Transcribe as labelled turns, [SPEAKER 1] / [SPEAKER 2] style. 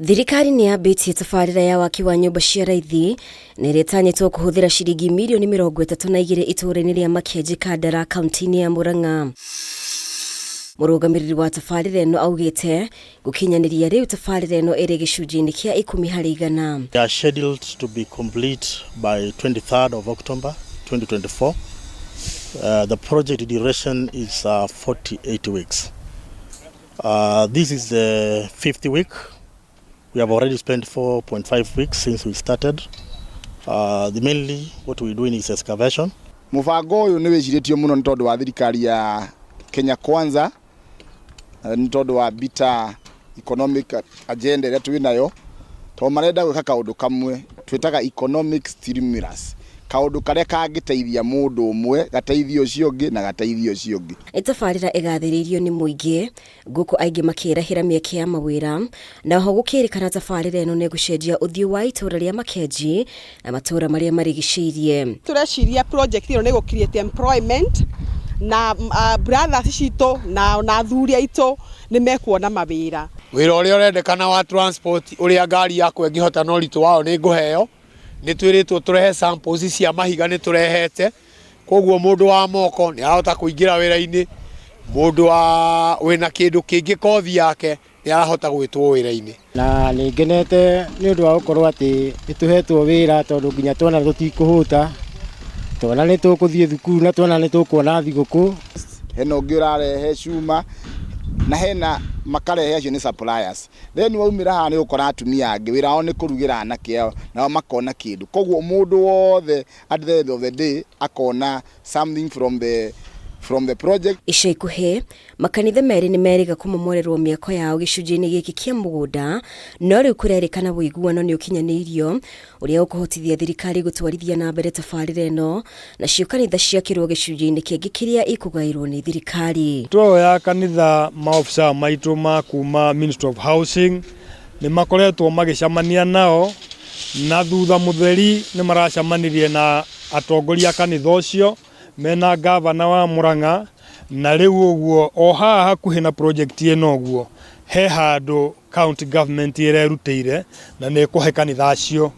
[SPEAKER 1] Thirikari nĩ yambĩtie tabarĩra ya waki wa nyũmba cia raithi na ĩrĩa ĩtanyĩtwo kũhũthĩra ciringi mirioni 32 itũũra-inĩ rĩa Makenji Kandara kaunti-inĩ ya Murang'a. Mũrũgamĩrĩri wa tabarĩra ĩno augĩte gũkinyanĩria rĩu tabarĩra ĩno ĩrĩ gĩcunjĩ-inĩ kĩa 10%.
[SPEAKER 2] They are scheduled to be complete by 23rd of October 2024. The project duration is 48 weeks. This is the fifth week. We have already spent 4.5 weeks since we started. Mainly what we're doing is excavation.
[SPEAKER 3] Mũbango ũyũ nĩ wĩcirĩtio mũno nĩ tondũ wa thirikari ya Kenya Kwanza, nĩ tondũ wa bita economic agenda ĩrĩa twĩ nayo, tondũ marenda gwĩka kaũndũ kamwe twĩtaga economic stimulus, kaũndũ karĩa kangĩteithia mũndũ ũmwe gateithie ũcio ũngĩ na gateithie ũcio ũngĩ.
[SPEAKER 1] Nĩ tabarĩra ĩgathĩrĩirio nĩ mũingĩ gũkũ aingĩ makĩrahĩra mĩeke ya mawĩra na oho gũkĩrĩkana tabarĩra ĩno nĩ ĩgũcenjia ũthiũ wa itũũra rĩa Makenji na matũũra marĩa marigicĩirie.
[SPEAKER 4] Tũreciria project ĩno nĩ gũ create employment na brothers citũ na athuri aitũ nĩ mekuona mawĩra.
[SPEAKER 5] Wĩra ũrĩa ũrendekana wa transport, ũrĩa ngari yakwa ĩngĩhota na ũritũ wayo, nĩ ngũheo. Nĩ twĩrĩtwo tũrehe samples cia mahiga, nĩ tũrehete. Koguo mũndũ wa moko nĩ arahota kũingĩra wĩra-inĩ, mũndũ wa wĩna kĩndũ kĩngĩ kothi yake nĩ arahota gwĩtwo wĩra-inĩ.
[SPEAKER 6] Na nĩ ngenete nĩ ũndũ wa gũkorwo atĩ nĩ tũhetwo wĩra, tondũ nginya twana tũtikũhũta, twana nĩ tũkũthiĩ thukuru na twana nĩ tũkuona thigũkũ.
[SPEAKER 3] Hena ũngĩ ũrarehe cuma na hena makarehe, acio nĩ suppliers. Then waumĩra haha nĩ ũgũkora atumia angĩ wĩra wao nĩ kũrugĩra anake ao, nao makona kĩndũ. Koguo mũndũ wothe at the end of the day akona something from the project.
[SPEAKER 1] Ica ikuhĩ makanitha merĩ nĩ merĩga kũmomorerwo mĩako yao gĩcunjĩ-inĩ gĩkĩ kĩa mũgũnda, no rĩu kũrerĩkana ũiguano nĩ ũkinyanĩirio ũrĩa ũkũhotithia thirikari gũtwarithia na mbere tabarĩra ĩno, nacio kanitha ciakĩrwo gĩcunjĩ-inĩ kĩngĩ kĩrĩa ikũgaĩrwo nĩ thirikari.
[SPEAKER 7] Tuoya kanitha, maofisa maitũ ma kuma Ministry of Housing nĩ makoretwo magĩcemania nao, na thutha mũtheri nĩ maracemanirie na atongoria a kanitha ũcio mena gavana wa Murang'a. Na rĩu ũguo o haha hakuhĩ na project ĩno ũguo he handũ county government ĩrerutĩire na nĩ ĩkũhe kanitha acio.